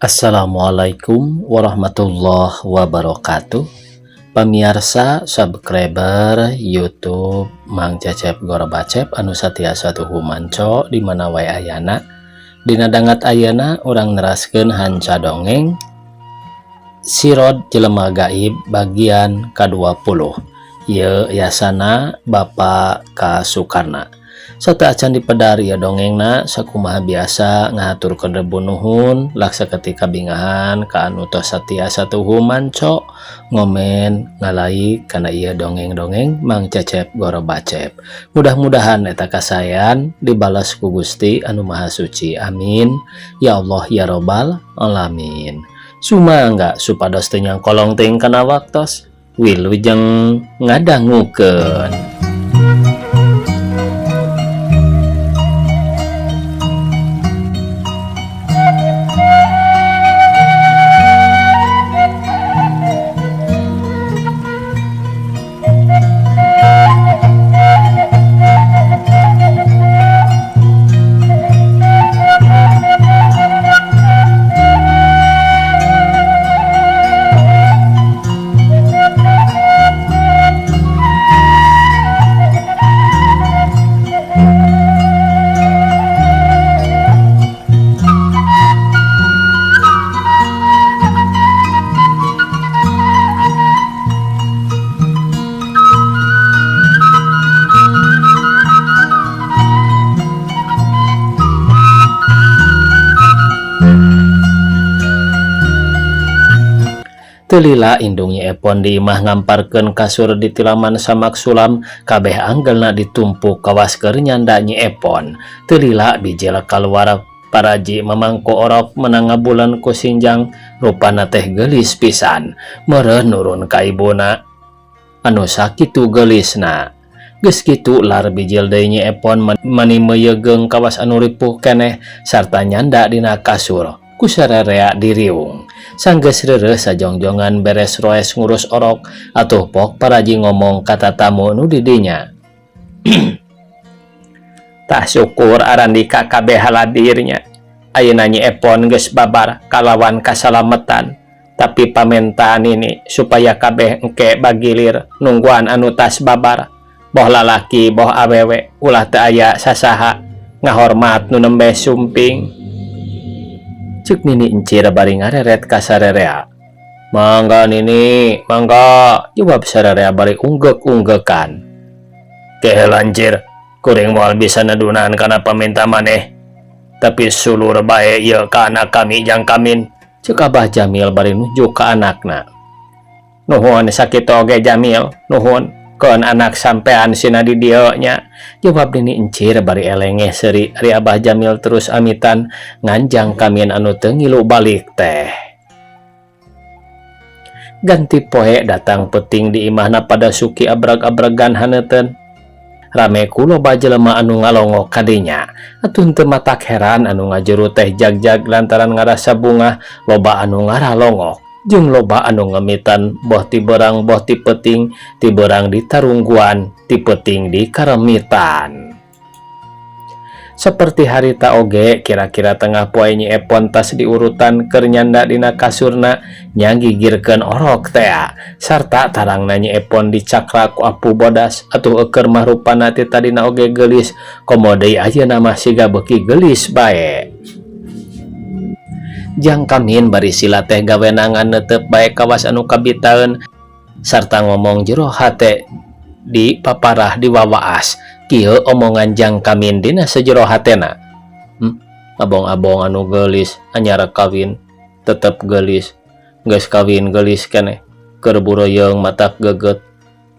Assalamualaikum warahmatullahi wabarakatuh. Pamiarsa subscriber YouTube Mang Cecep Gorbacep anu satiasa tuhu manco di mana wae ayana. Dina dangat ayana urang neraskeun hanca dongeng Sirod Jelema Gaib bagian ka-20. Ieu yasana Bapak K. Sukarna. Sateuacan dipedar ieu dongengna sakumaha biasa ngahaturkeun rebu nuhun laksa ketika bingahan ka anu tos satiasa tuhu manco ngomen ngalaik kana ieu dongeng-dongeng Mang Cecep Gorobacep. Mudah-mudahan eta kasaean dibalas ku Gusti anu Maha Suci. Amin ya Allah ya Robbal alamin. Sumangga supados teu nyangkolong teuing kana waktos wilujeng ngadangukeun. Teu lila indung Nyi Epon di imah ngamparkeun kasur di tilaman samak sulam kabeh anggelna ditumpuk kawas keur nyanda Nyi Epon. Teu lila bijil kaluar paraji mamangku orok menang ngabulan ku sinjang rupana teh geulis pisan meureun nurun ka ibuna anu sakitu geulisna. Geus kitu lar bijil deui Nyi Epon mani meuyegeung kawas anu ripuh keneh sarta nyanda dina kasur ku sarerea diriung. Sanggeus reureuh sajongjongan beres roes ngurus orok atuh pok paraji ngomong ka tatamu nu di dinya. Tah syukur arandika kabeh haladirnya. Ayeuna Nyi Epon geus babar kalawan kasalametan. Tapi pamentaan ini supaya kabeh engke bagilir nungguan anu tas babar. Boh lalaki boh awewe ulah teu aya sasaha ngahormat nu nembe sumping. Cek Nini encir bari ngareret ka sarerea. Mangga Nini, mangga, jawab sarerea bari unggek-unggekan. Kehe lancir, kuring moal bisa nedunan kana paminta maneh. Tapi sulur bae ieu ka anak kami jang kamin, cek Abah Jamil bari nunjuk ka anakna. Nuhun sakitu oge Jamil, nuhun. Keun anak sampean sina di dieu nya, jawab Nini encir bari elengeh seuri. Ari Abah Jamil terus amitan nganjang kamin anu teu ngilu balik teh. Ganti poe datang peting di imahna pada suki abrag-abragan haneuteun. Rame ku loba jelema anu ngalongok kadinya. Atuh teu matak heran anu ngajuru teh jag-jag lantaran ngarasa bungah loba anu ngaralongok. Jeung loba anu ngemitan boh ti berang boh ti peting, ti berang di tarungguan, ti peting di karemitan. Seperti harita oge kira-kira tengah poe Nyi Epon tas diurutan keur nyanda dina kasurna nyanggigirkeun orok tea. Sarta tarangna Nyi Epon dicakra ku apu bodas atuh eueur mah rupana ti tadina oge geulis komo deui ayeuna mah siga beuki geulis bae. Jang kamin bari sila teh gawenangan neuteup bae kawas anu kabitaeun sarta ngomong jero hate di paparah diwawaas. Kieu omongan jang kamin dina sejero hatena. Abong-abong anu geulis anyar kawin tetep geulis, geus kawin geulis keneh, keur buroyeung matak geget,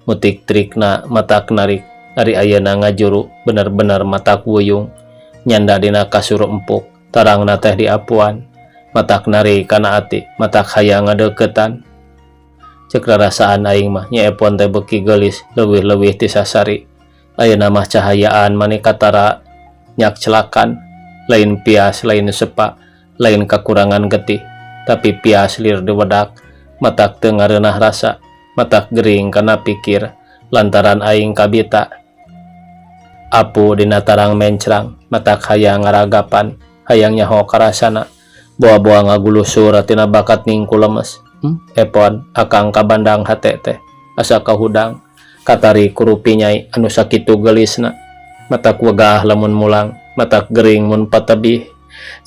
mutik trikna matak narik, ari ayeuna ngajuru bener-bener matak wuyung, nyanda dina kasur empuk, tarangna teh diapuan. Matak nari kana ati, matak hayang ngadeukeutan. Cek rarasaan aing mah Nyi Epon teh beuki geulis leuwih-leuwih ti sasari. Ayeuna mah cahayaan mani katara nyak celakan, lain pias lain sepa, lain kakurangan getih, tapi pias lir diwedak, matak teu ngareunah rasa, matak gering kana pikir lantaran aing kabita. Apu dina tarang mencrang, matak hayang ngaragapan, hayang nyaho karasana. Boa-boa ngagulusur tina bakat ning ku lemes. Epon, akang kabandang hate teh. Asa kahudang. Katari ku rupi nyai anu sakitu geulisna. Matak wegah lamun mulang, matak gering mun patebih.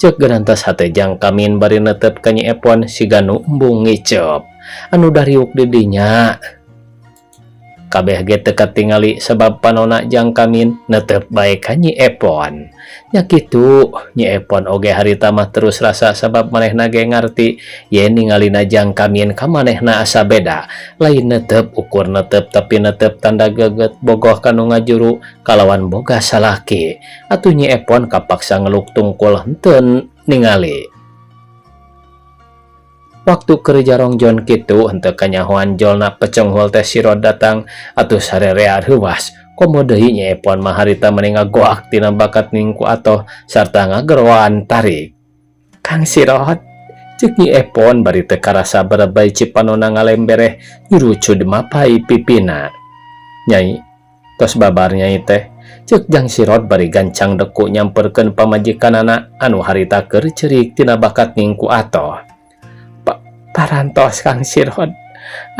Ceuk gerantas hate Jang Kamin bari netep ka Nyi Epon siga nu embung ngiceup. Anu dariuk di dinya. Kabeh ge teu katingali sabab panona Jang Kamin netep bae ka Nyi Epon. Nya kitu, Nyi Epon oge harita mah terus rasa sabab manehna ge ngarti yen ningalina Jang Kamin ka manehna asa beda. Lain netep ukur netep tapi netep tanda geget bogoh ka nu ngajuru kalawan boga salaki. Atuh Nyi Epon kapaksa ngeluk tungkul henteu ningali. Waktu keur jarongjon kitu henteu kanyahoan jolna pecenghul teh Sirod datang atuh sarerea reuwas. Komo deui Nyi Epon mah harita meni ngagoak tina bakat ningku atoh sarta ngageroan tarik. Kang Sirod, ceuk Nyi Epon bari teu karasa berebay cipanona ngalembereh nyurucud mapai pipina. Nyai, tos babar nyai teh, ceuk Jang Sirod bari gancang deku nyamperkeun pamajikanana anu harita keur ceurik tina bakat ningku atoh. Parantos Kang Sirod.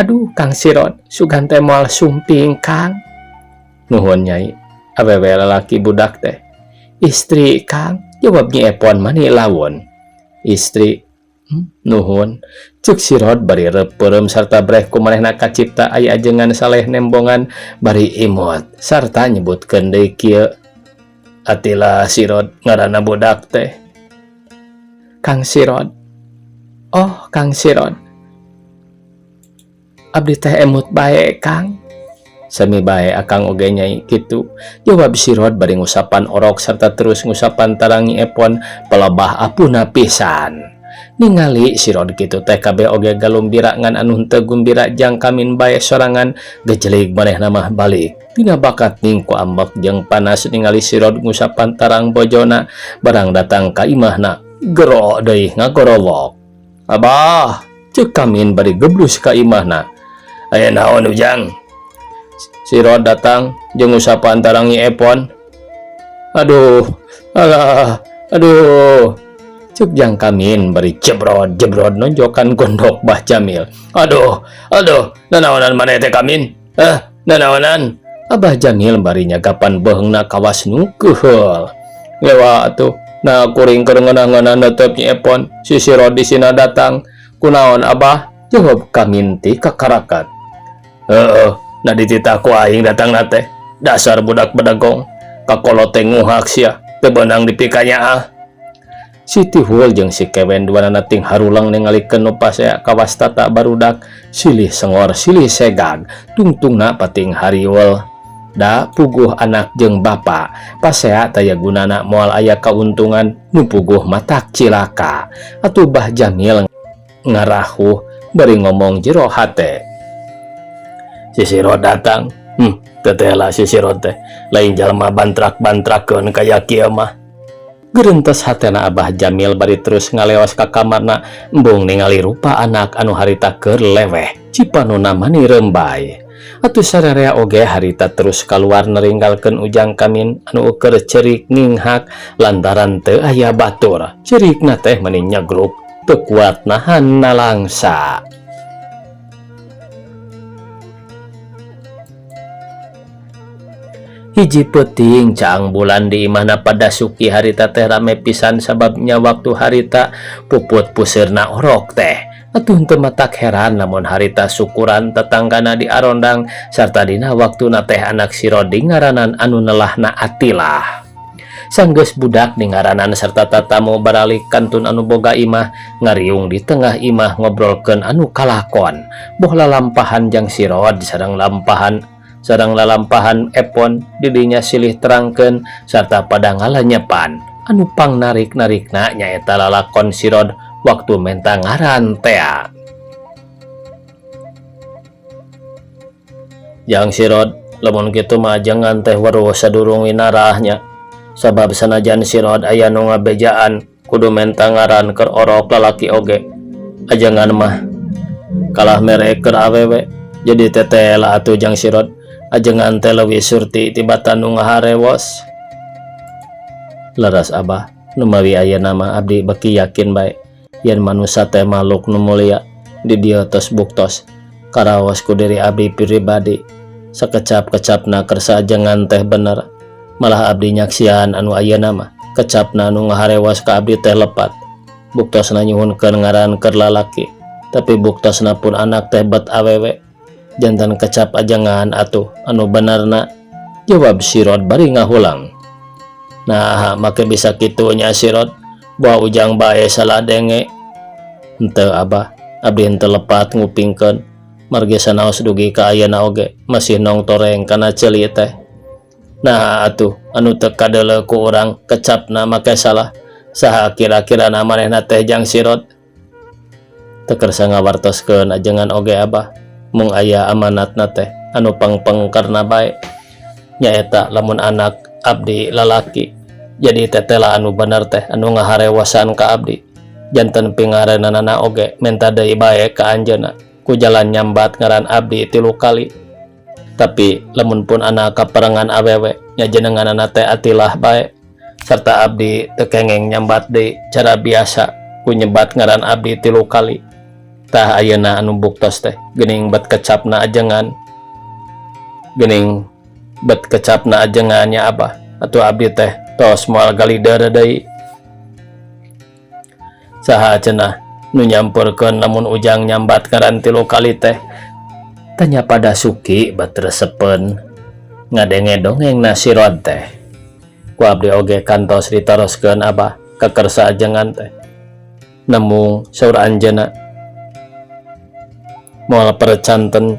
Aduh Kang Sirod, sugan teh moal sumping Kang. Nuhun nyai, awewe lalaki budak teh. Istri Kang, jawab Nyi Epon mani lawon. Istri, nuhun. Ceuk Sirod bari reup peureum sarta breh ku manehna kacipta aya ajengan saleh nembongan bari imut sarta nyebutkeun deui kieu. Atilah Sirod ngaranna budak teh. Kang Sirod. Oh, Kang Sirod. Abdi teh emut bae, Kang. Sami bae akang oge nyai kitu. Jawab Sirod bari ngusapan orok serta terus ngusapan tarang Nyi Epon pelebah apuna pisan. Ningali Sirod kitu teh kabeh oge galumbira ngan anu henteu gumbira Jang Kamin bae sorangan gejelig manehna mah balik. Dina bakat ning ku ambek jeung panas ningali Sirod ngusapan tarang bojona barang datang ka imahna gero deui ngagorowok. Abah, ceuk Kamin bari geblus ka imahna. Aya naon Ujang? Sirod datang jeung ngusapan tarang Nyi Epon. Aduh, alah, aduh. Ceuk Jang Kamin bari jebrod-jebrod nonjokan gondok Bah Jamil. Aduh, aduh, nanaonan maneh teh Kamin? Nanaonan? Abah Jamil bari nyagapan beheungna kawas nu keuheul. Lewa atuh, nah kuring keur ngeunah-ngeunah netep Nyi Epon, si Sirod di sina datang. Kunaon Abah? Jawab Kamin ti kakarakat. Heeh, nah dititah ku aing datangna teh. Dasar budak bedegong, kakolot teh nguhak sia, teu beunang dipikanyaah. Si Tihul jeung si Kewen duanana ting harulang ningalikeun nu pasea kawas tata barudak, silih sengor silih segag, tungtungna pating hariul. Da puguh anak jeung bapa, pasea taya gunana moal aya kauntungan, nu puguh matak cilaka. Atuh Bah Jamil ngarahuh bari ngomong jero hate. Si Sirod datang, teteh lah si Sirod teh, lain jalma bantrak-bantrakeun kaya kieu mah. Gerentes hatena Abah Jamil bari terus ngaleos ka kamarna embung ningali rupa anak anu harita keur leweh, cipanona mani rembay. Atuh sararea oge harita terus kaluar neringgalkeun Ujang Kamin anu keur ceurik ninghak lantaran teu aya batur. Ceurikna teh mani nyegruk, teu kuat nahan nalangsa. Hiji peuting caang bulan di imahna pada Suki harita teh rame pisan sababnya waktu harita puput puseurna orok teh. Atuh henteu matak heran lamun harita syukuran tetanggana di Arondang sarta dina waktuna teh anak si Rodi ngaranan anu nelahna Atilah. Sanggeus budak dingaranan serta tatamu baralik kantun anu boga imah ngariung di tengah imah ngobrolkeun anu kalakon. Boh lalampahan Jang Sirod sareng lampahan sareng lalampahan Epon didinya silih terangkeun sarta pada ngalanyepan. Anu pangnarik-narikna nyaeta lalakon Sirod waktu menta ngaran tea. Jang Sirod, lamun kitu mah jangan teh weruh sadurung winarahnya. Sabab sanajan Sirod aya nu ngabejaan kudu menta ngaran keur orok lalaki oge. Ajengan mah kalah mere keur awewe. Jadi teteh lah atuh Jang Sirod, ajengan teh leuwih surti tibatan nu ngaharewos. Leres Abah, numawi aya nama abdi beki yakin bae. Yen manusa teh makhluk nu mulia di dieu tos buktos karaos ku diri abdi pribadi. Sakecap-kecapna kersa ajengan teh bener, malah abdi nyaksian anu ayeuna mah kecapna anu ngaharewas ka abdi teh lepat. Buktosna nyuhunkeun ngaran keur lalaki, tapi buktosna pun anak teh bet awewe. Janten kecap ajengan atuh anu benerna, jawab Sirot bari ngahulang. Nah, make bisa kitu nya, Sirot? Buah Ujang bae salah denge. Henteu, Abah, abdi henteu lepat ngupingkeun, margi sanaos dugi ka ayeuna oge masih nongtoreng kana ceuli teh. Nah, atuh anu teu kadeuleu ku urang kecapna make salah. Saha kira-kira manehna teh, Jang Sirot? Teu kersa ngawartoskeun ajengan oge, Abah. Mung aya amanatna teh anu pangpengkerna bae, nyaeta lamun anak abdi lalaki, jadi tetela anu bener teh anu ngaharewasan ka abdi. Janten pingareunanana oge menta deui bae ka anjeunna ku jalan nyambat ngaran abdi tilu kali. Tapi lamun pun anak kaparengan awewe, nya jenenganana teh Atilah bae. Serta abdi teu kengeng nyambat deui cara biasa ku nyebat ngaran abdi tilu kali. Tah, ayeuna anu buktos teh geuning bet kecapna ajengan, geuning bet kecapna ajengan nya, Abah. Atuh abdi teh tos moal galider deui. Saha cenah nu nyampurkeun lamun Ujang nyambat ngaran tilu kali teh? Tanya pada Suki bat resepeun ngadenge dongeng na Sirot teh. Ku abdi oge kantos ditaroskeun, Abah, ka kersa ajengan teh. Namung saur anjeunna moal percanten,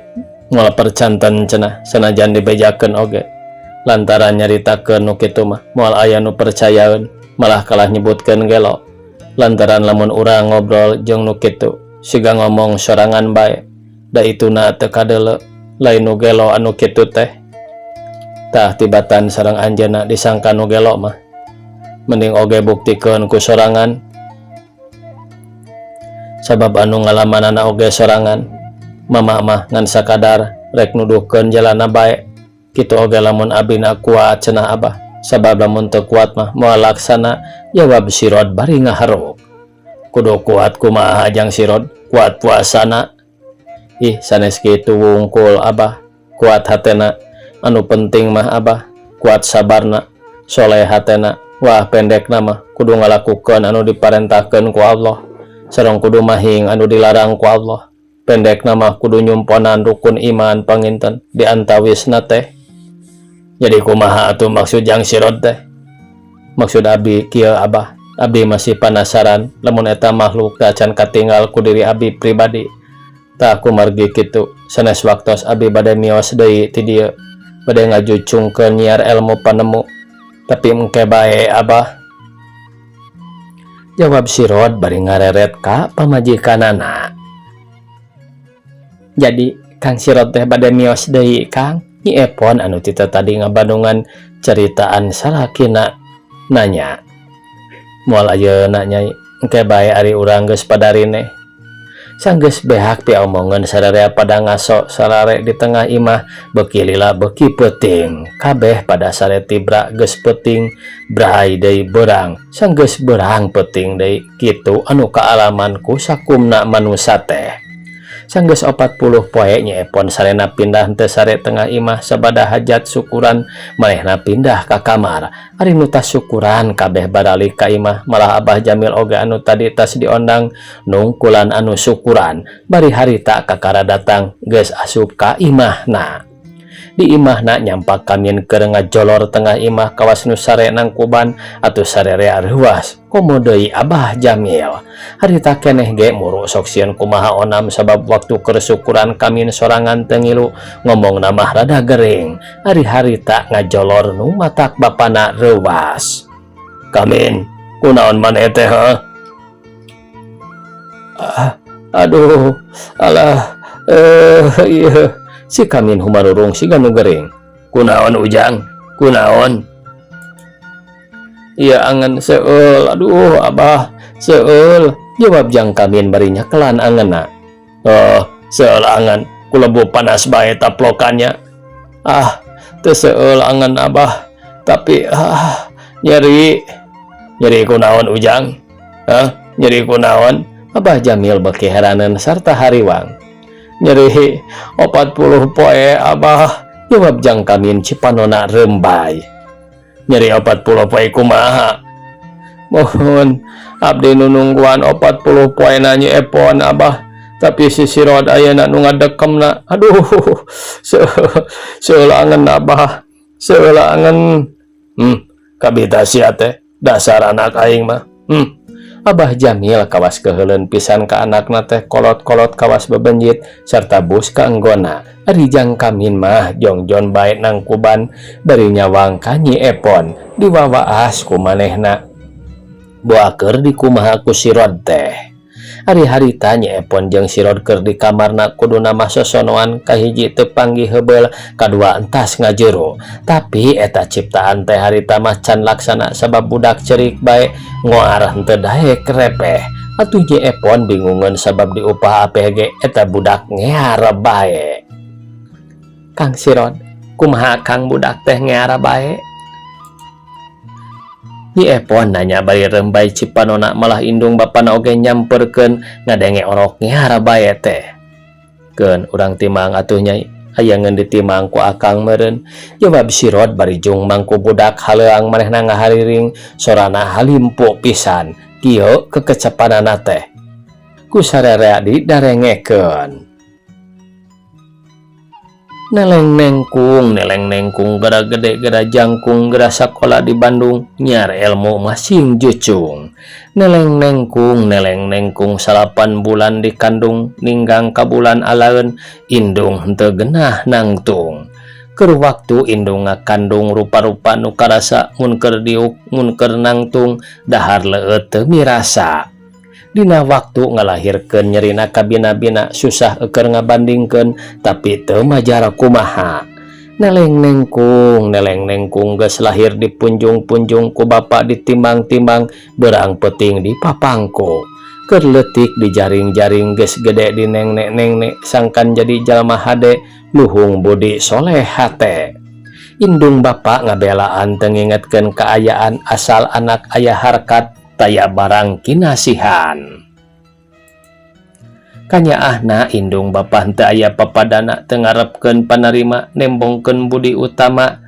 moal percanten cenah sanajan dibejakeun oge, lantaran nyaritakeun nu kitu mah moal aya nu percayaeun, malah kalah nyebutkeun gelo, lantaran lamun urang ngobrol jeung nu kitu siga ngomong sorangan bae, da ituna teu kadeuleu, lain nu gelo anu kitu teh. Tah, tibatan sareng anjeunna disangka nu gelo mah mending oge buktikeun ku sorangan, sabab anu ngalamanana oge sorangan. Mama mah ngan sakadar rek nuduhkeun jalana bae. Kitu oge lamun abina kuat cenah, Abah, sabab lamun teu kuat mah moal laksana, jawab Sirot bari ngaharuk. Kudu kuat kumaha, Jang Sirot? Kuat puasana? Ih, sanes kitu wungkul, Abah. Kuat hatena anu penting mah, Abah, kuat sabarna, soleh hatena. Wah, pendekna mah kudu ngalakukeun anu diparentahkeun ku Allah sareng kudu mahing anu dilarang ku Allah. Pendekna mah kudu nyumponan rukun iman panginten di antawisna teh. Jadi kumaha atuh maksud Jang Sirot teh? Maksud abi kieu, Abah. Abdi masih penasaran lamun eta makhluk acan katinggal ku diri abdi pribadi. Tah, kumargi kitu sanes waktos abdi bade mios deui ti dieu, bade ngajucungkeun nyiar ilmu panemu, tapi engke bae, Abah, jawab Sirot bari ngareret ka pamajikanana. Jadi Kang Sirot teh bade mios deui, Kang? Nyi Epon anu tita tadi ngabandungan ceritaan salakina nanya. Moal ayeuna, Nyai, engke bae ari urang geus padarine. Sanggeus behak piomongeun, sararea pada ngaso sarare di tengah imah. Beuki lila beuki peuting, kabeh pada sare tibra. Geus peuting, bray deui beurang, sanggeus beurang peuting deui. Kitu anu kaalaman ku sakumna manusa teh. Sanggeus 40 poe, Nyi Epon sarena pindah teu sare tengah imah. Sabada hajat syukuran, manehna pindah ka kamar. Ari nu tas syukuran kabeh baralik ka imah, malah Abah Jamil oge anu tadi tas diondang nungkulan anu syukuran. Bari harita kakara datang geus asup ka imahna. Di imahna nyampak Kamin keur ngajolor tengah imah kawas nu sare nangkuban. Atuh sarerea reuwas, komo deui Abah Jamil. Harita keneh ge muru sok sieun kumaha onam, sabab waktu keur syukuran Kamin sorangan teu ngilu, ngomongna mah rada gering. Ari harita ngajolor nu matak bapana reuwas. Kamin, kunaon maneh teh, heuh? Ah, aduh, alah, iya. Si Kamin humarurung siga nu gering. Kunaon, Ujang? Kunaon? Iya, angen seueul, aduh, Abah, seueul, jawab Jang Kamin bari nyekelan angenna. Oh, seueul angen, kulebu panas bae taplokannya. Ah, teu seueul angen, Abah, tapi ah, nyeri. Nyeri kunaon, Ujang? Hah? Nyeri kunaon? Abah Jamil beuki heraneun sarta hariwang. Nyeri 40 poe, Abah, jawab Jang Kamin cipanona rembay. Nyeri 40 poe kumaha? Mohon, abdi nu nungguan 40 poe na Nyi Epon, Abah, tapi si Sirod ayeuna nu ngadekemna. Aduh, seulangan, Abah, seulangan. Kabita sia teh, dasar anak aing mah. Abah Jamil kawas keheuleun pisan ka anakna teh, kolot-kolot kawas bebenjit serta bus ka enggona. Ari Jang Kamin mah jongjon bae nangkuban bari nyawang ka Nyi Epon, diwawaas ku manehna. Boa keur dikumaha ku Sirod teh. Ari harita Nyi Epon jeung Sirod keur di kamarna, kuduna mah sosonoan, kahiji teu panggih heubeul, kadua entas ngajero. Tapi eta ciptaan teh harita mah can laksana sabab budak cerik bae, ngoar henteu daek repeh. Atuh Nyi Epon bingungeun sabab diupah apeh ge eta budak ngear bae. Kang Sirod, kumaha, Kang, budak teh ngear bae? Nyi Epon nanya bari rembay cipanona, malah indung bapana oge nyamperkeun ngadenge orok ngear bae teh. Keun urang timang atuh, Nyai, hayangeun ditimang ku akang meureun, jawab Sirod bari jung mangku budak haleuang. Manehna ngahariring, sorana halimpu pisan, kieu kekecepanana teh ku sararea didarengekeun. Neleng nengkung, neleng nengkung, gara gede gara jangkung, gara sakola di Bandung, nyiar ilmu masing jucung. Neleng nengkung, neleng nengkung, 9 bulan dikandung, ninggang ka bulan alaeun, indung henteu genah nangtung. Keur waktu indung ngakandung, rupa-rupa nu karasa, mun keur diuk, mun keur nangtung, dahar leueut teu mirasa. Dina waktu ngalahirkeun, nyerina kabina-bina, susah eukeur ngabandingkeun, tapi teu majar kumaha. Neleng nengkung, neleng nengkung, geus lahir dipunjung-punjung, ku bapa ditimbang-timbang, beurang peuting dipapangku. Keur leutik dijaring-jaring, geus gede dinengnek-nengnek, sangkan jadi jalma hade, luhung budi, soleh hate. Indung bapa ngabelaan teu ngingetkeun kaayaan, asal anak aya harkat, taya barang kinasihan. Kanyaahna indung bapa henteu aya papadana, teu ngarepkeun panarima, nembongkeun budi utama.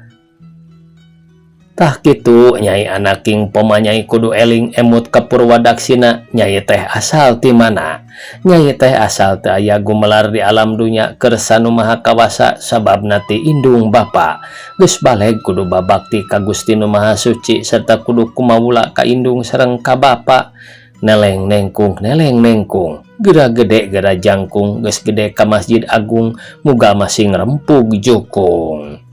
Tah kitu, Nyai, anaking poma Nyai kudu eling, emut ka purwadaksina. Nyai teh asal ti mana? Nyai teh asal teu aya gumelar di alam dunya, kersa Nu Maha Kawasa, sababna ti indung bapa. Geus baleg kudu babakti ka Gusti Nu Maha Suci serta kudu kumawula ka indung sareng ka bapa. Neleng nengkung, neleng nengkung, geura gede geura jangkung, geus gede ka Masjid Agung, muga masing rempug jukung.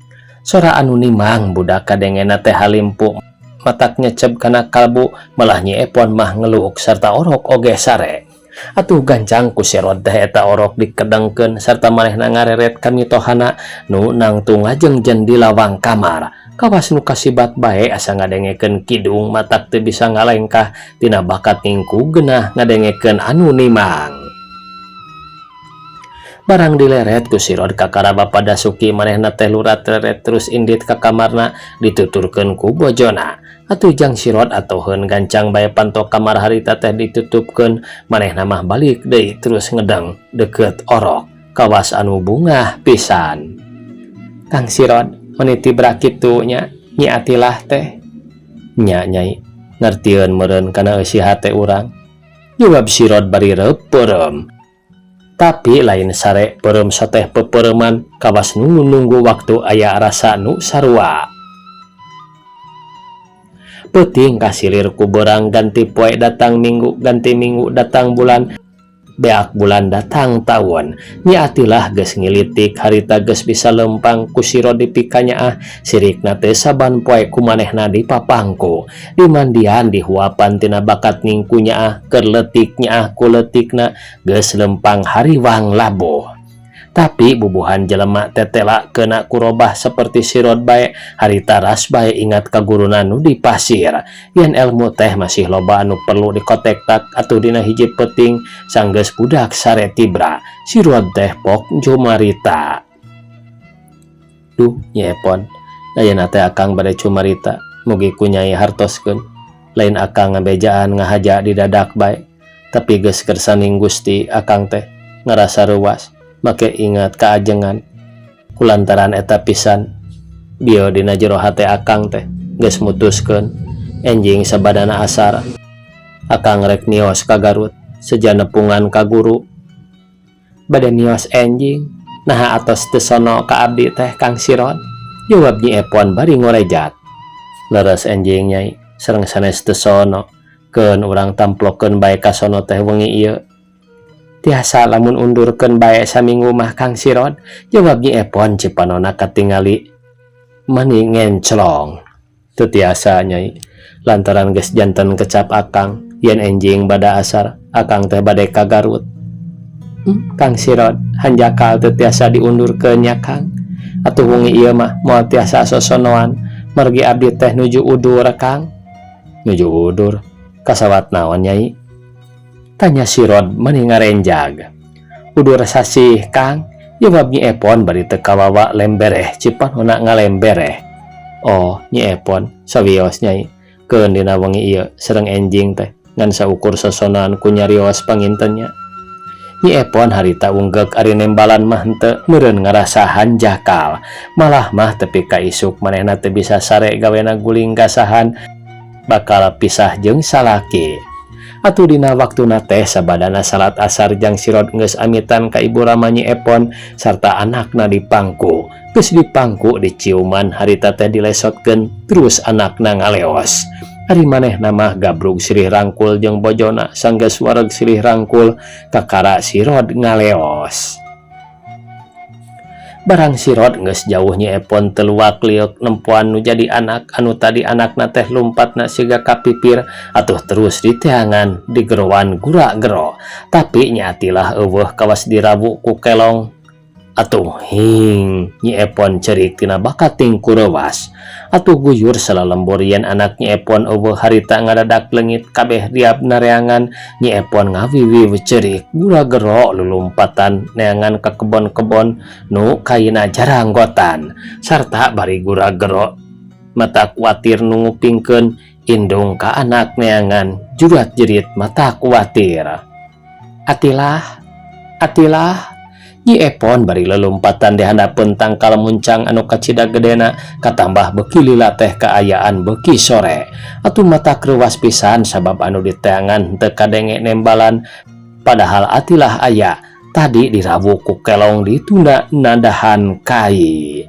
Sora anu nimang budak kadengena teh halimpu, matak nyeceb kana kalbu, malah Nyi Epon mah ngeluuk sarta orok oge sare. Atuh gancang ku Sirod teh eta orok dikedengkeun sarta manehna ngareret ka mitohana nu nangtung ngajengjen di lawang kamar. Kawas nu kasibat bae asa ngadengekeun kidung, matak teu bisa ngalengkah tina bakat ngingku geunah ngadengekeun anu nimang. Barang dileret ku Sirod kakara Bapa Dasuki, manehna teh lurat reret terus indit ka kamarna, dituturkeun ku bojona. Atuh Jang Sirod atoheun, gancang bae panto kamar harita teh ditutupkeun, manehna mah balik deui terus ngedeng deukeut orok kawas anu bungah pisan. Kang Sirod, meni tibra kitu nya Nyi Atilah teh? Nya, Nyai, ngartieun meureun kana eusi hate urang, jawab Sirod bari reup peureum. Tapi lain sare peureum soteh pepereuman, kawas nunggu-nunggu waktu aya rasa nu sarua. Peuting kasilir ku beurang, ganti poe datang minggu, ganti minggu datang bulan, beak bulan datang taun. Nyi Atilah geus ngilitik, harita geus bisa lempang ku Sirod dipikanyaah. Sirikna teh saban poe ku manehna dipapangku, dimandian, dihuapan tina bakat ngingku nyaah. Keur leutik nyaah ku leutikna, geus lempang hariwang labuh. Tapi bubuhan jelema tetela kena kurobah seperti Sirod bae, harita ras bae ingat ka guruna nu di pasir yen ilmu teh masih loba anu perlu dikotektak. Atuh dina hiji peuting sanggeus budak sare tibra, Sirod teh pok jumarita. Duh, Nyi Epon, ayeuna teh akang bade cumarita, mugi ku Nyai hartoskeun. Lain akang ngabejaan ngahaja di dadak bae. Tapi geus kersaning Gusti akang teh ngarasa reuwas make ingat kaajengan. Kulantaran eta pisan bieu dina jero hate akang teh geus mutuskeun enjing sabadana asar akang rek mios ka Garut seja nepungan ka guru. Bade mios enjing, naha atos teu sono ka abdi teh, Kang Sirod? Jawab Nyi Epon bari ngorejat. Leres enjing, Nyai, sareng sanes teu sono. Keun urang tamplokeun bae ka sono teh wengi ieu. Tiasa lamun undurkeun bae saminggu mah, Kang Sirod, jawab Nyi Epon cipanona katingali mani ngenclong. Teu tiasa, Nyai, lantaran geus janten kecap akang yen enjing bada asar akang teh bade ka Garut. Kang Sirod, hanjakal teu tiasa diundurkeun nya, Kang? Atuh wengi ieu mah moal tiasa sosonoan margi abdi teh nuju udur, Kang. Nuju udur? Kasawat naon, Nyai? Tanya Sirod mani ngarenjag. Udur sasih, Kang, jawab Nyi Epon bari teu kawawa lembereh cipanona ngalembereh. Oh, Nyi Epon, sawios, Nyai. Keun dina wengi ieu sareng enjing teh ngan saukur sosonoan ku nyarios panginten nya. Nyi Epon harita unggeuk ari nembalan mah henteu meureun ngarasa hanjakal. Malah mah tepi ka isuk manehna teu bisa sare gawena guling gasahan bakal pisah jeung salaki. Atuh dina waktuna teh sabadana salat asar jang Sirod geus amitan ka ibu rama Nyi Epon sarta anakna dipangku. Geus dipangku, diciuman, harita teh dilesotkeun terus anakna ngaleos. Ari manehna mah gabrug silih rangkul jeung bojona. Sanggeus wareg silih rangkul, kakara Sirod ngaleos. Barang Sirod geus jauh, Nyi Epon teu luak lieuk nempoan nu jadi anak anu tadi anakna teh lumpatna siga kapipir. Atuh terus diteangan, digeroan gura-gero, tapi Nyi Atilah euweuh kawas dirawu ku kelong. Atuh hing, Nyi Epon cerik tina bakating ku reuwas. Atuh guyur salalembur yen anak Nyi Epon euweuh harita ngadadak leungit kabeh riab nareangan. Nyi Epon ngawiwiw cerik gura-gero lulumpatan neangan ka kebon-kebon nu kaina jaranggotan sarta bari gura-gero mata kuatir nu ngupingkeun indung ka anak neangan jurat jerit mata kuatir. Atilah, Atilah! Nyi Epon bari lelumpatan di handapeun tangkal muncang anu kacida gedena katambah beuki lila teh kaayaan beuki sore. Atuh mata reuwas pisan sabab anu diteangan henteu kadenge nembalan, padahal Atilah aya tadi dirawu ku kelong ditunda nadahan kai.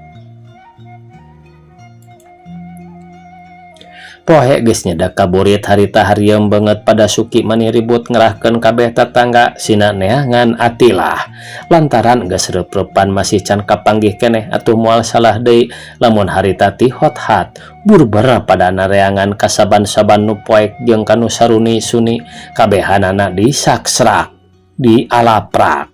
Poe geus nyedak ka burit harita harieum beungeut Padasuki mani ribut ngerahkeun kabeh tatangga sina neangan Atilah. Lantaran geus reup-reupan masih can kapanggih keneh, atuh moal salah deui lamun harita ti hot-hat burber pada nareangan ka saban-saban nu poek jeung kanu saruni-suni kabehanana disaksrak dialaprak.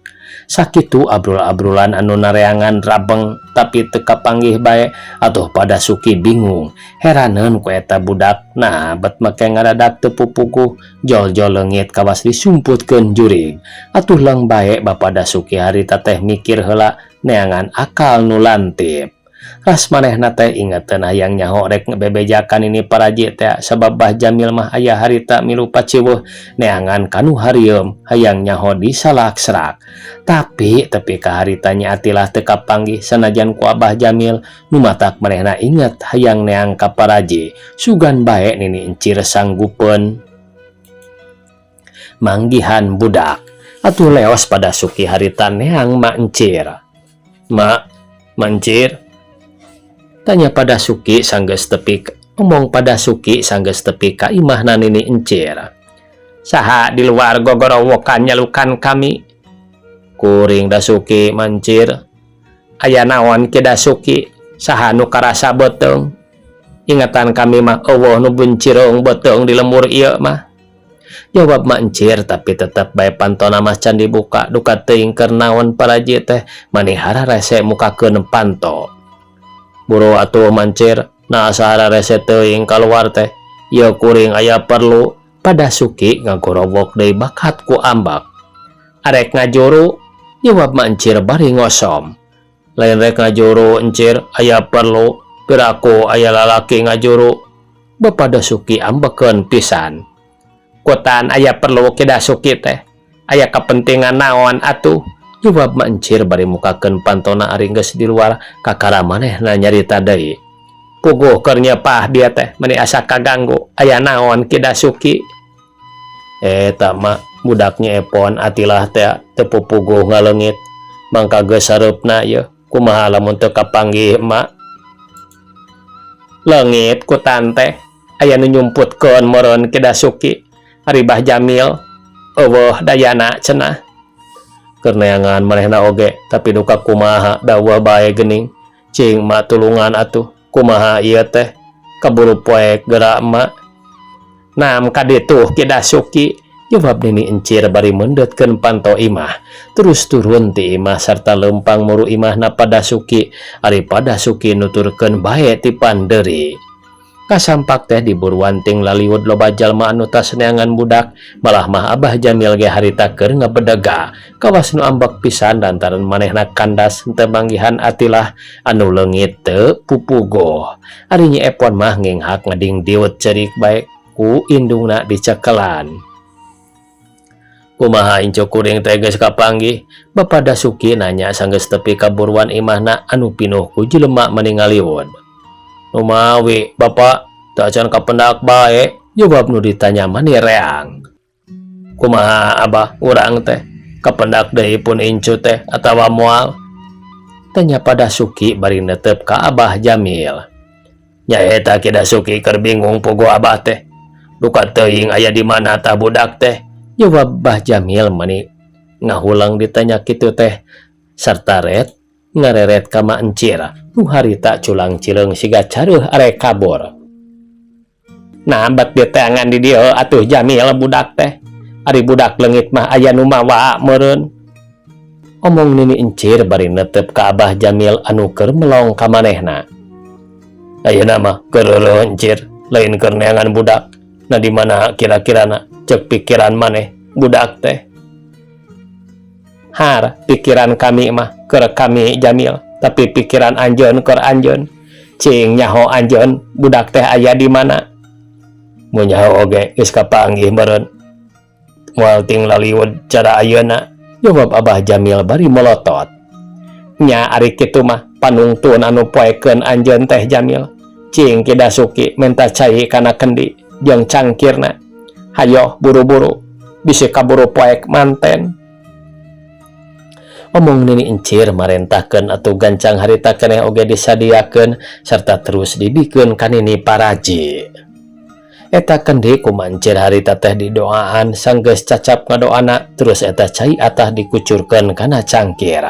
Sakitu abrul-abrulan anu nareangan rabeng tapi teu kapanggih bae. Atuh Padasuki bingung heraneun ku eta budak, nah bet make ngadadak teu pupuguh jol-jol leungit kawas disumputkeun jurig. Atuh leung bae Bapa Dasuki harita teh mikir heula neangan akal nu lantip. Ras manehna teh ingeteun hayang nyaho rek ngebebejakan ini paraji teh sabab Bah Jamil mah aya harita milu paciweuh neangan kanu harieum hayang nyaho disalakserak. Tapi tepi ka harita Nyi Atilah teu kapanggih sanajan ku Abah Jamil nu matak manehna inget hayang neang ka paraji sugan bae Nini Encir sanggupeun manggihan budak. Atuh leos Padasuki harita neang Mak Encir. Mak, Mak Encir? Tanya Padasuki sanggeus tepi. Omong Padasuki sanggeus tepi ka imahna Nini Encir. Saha di luar gogorowokan nyalukan kami? Kuring, Dasuki, Mak Encir. Aya naon Ki Dasuki? Saha nu karasa beuteung? Ingatan kami mah euweuh nu buncireung beuteung di lembur ieu mah, jawab Mak Encir, tapi tetep bae pantona mah can dibuka duka teuing keur naon paraji teh mani hararese mukakeun panto. Buru atuh, Mak Encir, nah asa hararese teuing kaluar teh? Ieu kuring aya perlu. Padasuki ngagorowok deui bakat ku ambek. Arek ngajuru, jawab Mak Encir bari ngosom. Lain rek ngajuru, Encir, aya perlu. Piraku aya lalaki ngajuru? Bapak Dasuki ambekeun pisan. Kutan aya perlu Ki Dasuki teh. Aya kapentingan naon atuh? Jawab Mak Encir bari mukakeun pantona ari geus di luar kakara manehna nyarita deui. Puguh keur nyepah bieu teh meni asa kaganggu. Aya naon Ki Dasuki? Eta Mak, budak Nyi Epon Atilah teh teu pupuguh ngaleungit. Mangka geus sareupna yeuh. Kumaha lamun teu kapanggih Mak? Leungit kutan teh aya nu nyumputkeun meureun Ki Dasuki. Ari Bah Jamil euweuh dayana cenah. Keur neangan manehna oge tapi duka kumaha da euweuh bae geuning. Cing Mak tulungan atuh. Kumaha ieu teh? Kaburu poek geura Mak. Nam ka ditu Ki Dasuki, jawab Nini Encir bari meundeutkeun panto imah. Terus turun ti imah sarta leumpang muru imahna Pa Dasuki. Ari Pa Dasuki nuturkeun bae ti pandeuri. Kasampak teh diburuan ting laliwud loba jalma anu tas neangan budak, malah mah Abah Jamil ge harita keur ngabedega. Kawas nu ambek pisan lantaran manehna kandas henteu manggihan Atilah anu leungit teu pupugoh. Ari Nyi Epon mah nginghak ngadingdiut ceurik bae ku indungna dicekelan. Kumaha incu kuring teh geus kapanggih? Bapa Dasuki nanya sanggeus tepi ka buruan imahna anu pinuh ku jelema mani ngaliwud. Numawi, Bapak, teu acan kapendak bae, jawab nu ditanya mani reang. Kumaha Abah urang teh? Kapendak deui pun incu teh atawa moal? Tanya Pa Dasuki bari netep ka Abah Jamil. Nyaeta Ki Dasuki keur bingung puguh Abah teh. Duka teuing aya di mana tah budak teh? Jawab Bah Jamil mani ngahulang ditanya kitu teh sarta ret ngareret ka Mak Encir nu harita culang cileung siga careuh arek kabur. Nah, bat diteangan di dieu atuh Jamil budak teh. Ari budak leungit mah aya nu mawa meureun. Omong Nini Encir bari netep ka Abah Jamil anu keur melong ka manehna. Ayeuna mah keur reureuh Encir, lain keur neangan budak. Nah, di mana kira-kirana cek pikiran maneh budak teh? Har, pikiran kami mah keur kami Jamil, tapi pikiran anjeun keur anjeun. Cing nyaho anjeun budak teh aya di mana? Mun nyaho oge geus kapanggih meureun. Moal ting laliwud cara ayeuna, jawab Abah Jamil bari melotot. Nya ari kitu mah panungtun anu poekeun anjeun teh Jamil. Cing Ki Dasuki menta cai kana kendi jeung cangkirna. Hayo buru-buru, bisi kaburu poek manten. Omong Nini Encir marentahkeun atuh gancang harita keneh oge disadiakeun serta terus dibikeun ka Nini Paraji. Eta kendi ku Mak Encir harita teh didoaan sanggeus cacap ngadoana terus eta cai atah dikucurkeun kana cangkir.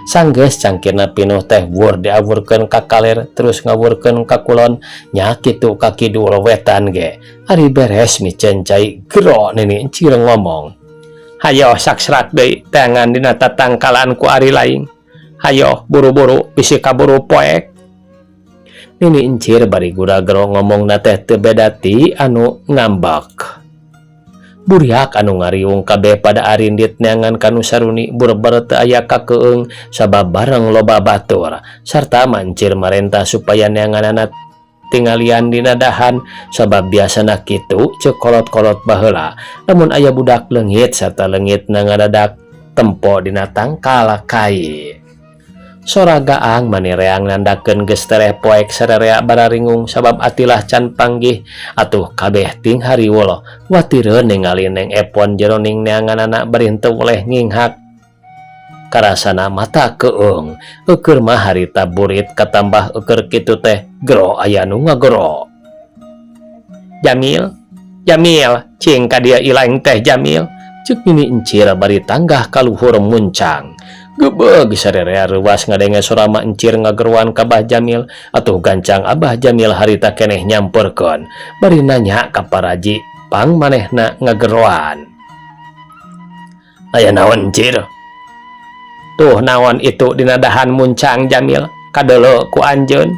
Sanggeus cangkirna pinuh teh wur diawurkeun ka kaler terus ngawurkeun ka kulon nya kitu ka kidul wetan ge. Ari beres miceun cai gero Nini Encir ngomong. Hayo saksrak deui teangan dina tatangkalan ku ari laing. Hayo buru-buru bisi kaburu poek. Nini Encir bari gura-gero ngomongna teh teu beda ti anu ngambek. Buriak anu ngariung kabeh pada arindit neangan kanu saruni burber teu aya kakeung sabab bareng loba batur sarta Mak Encir marentah supaya neanganana tingalian dina dahan sabab biasana kitu ceuk kolot-kolot baheula lamun aya budak leungit sarta leungitna ngadadak tempo dina tangkal kai. Sora gaang mani reang nandakeun geus tereh poek sarerea bararingung sabab Atilah can panggih atuh kabeh ting hariwul watireun ningali Neng Epon jeroning neanganana bari henteu weleh nginghak. Karasana mata keung eukeur mah harita burit katambah eukeur kitu teh gero aya nu ngagero. Jamil, Jamil, cing ka dieu ilaing teh Jamil, ceuk Nini Encir bari tanggah ka luhur muncang. Gebeg sarerea reuwas ngadenge sora Mak Encir ngageroan ka Bah Jamil atuh gancang Abah Jamil harita keneh nyamperkeun bari nanya ka Paraji pang manehna ngageroan. Aya naon Encir? Tuh naon itu dina dahan muncang Jamil kadeuleu ku anjeun.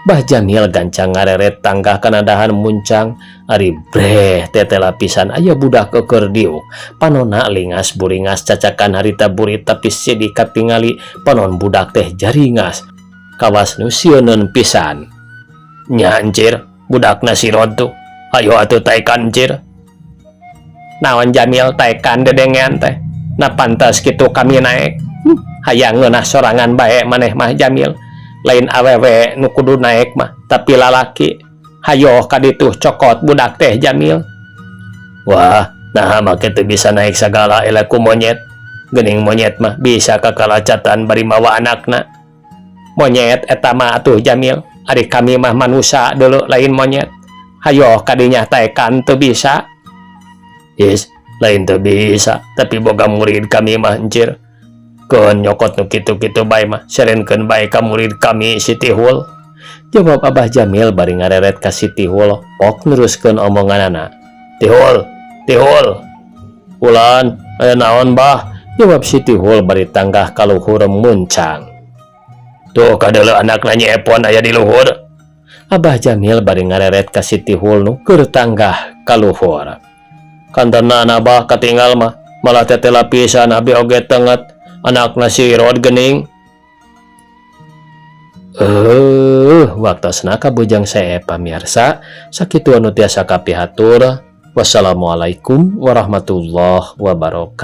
Bah Jamil gancang ngareret tanggah kana dahan muncang ari breh tetela pisan aya budak eueur diuk panonna lingas buringas cacakan harita burit tapi sidik katingali panon budak teh jaringas kawas nu sieuneun pisan. Nya Encir, budakna si Rod tuh. Hayo atuh taekan Encir. Naon, Jamil, taekan dedengean teh? Nah, pantas kitu kami naek. Hayang ngeunah sorangan bae maneh mah, Jamil. Lain awewe nu kudu naek mah, tapi lalaki. Hayo ka ditu, cokot budak teh, Jamil. Wah, nah, make teu bisa naik sagala eleh ku monyet. Geuning monyet mah bisa kakalacatan bari mawa anakna. Monyet eta mah atuh, Jamil. Ari kami mah manusia dulu, lain monyet. Hayo kadinya, taekan teu bisa. Yes, lain teu bisa, tapi boga murid kami mah encir. Keun nyokot nu kitu-kitu bae mah, serenkeun bae ka murid kami si Tihul. Jawab Abah Jamil bari ngareret ka si Tihul, pok neruskeun omonganana. Tihul, Tihul. Ulan, aya naon, Bah? Jawab si Tihul bari tanggah ka luhur muncang. Tuh, kadeuleu anakna Nyi Epon aya di luhur. Abah Jamil bari ngareret ka si Tihul nu keur tanggah ka luhur. Kantenan, Abah, katinggal mah, malah tetela pisan abi oge tenget anakna si Irod geuning. Waktosna kabujang seep, pamirsa. Sakitu anu tiasa kapihatur. Wassalamualaikum warahmatullahi wabarakatuh.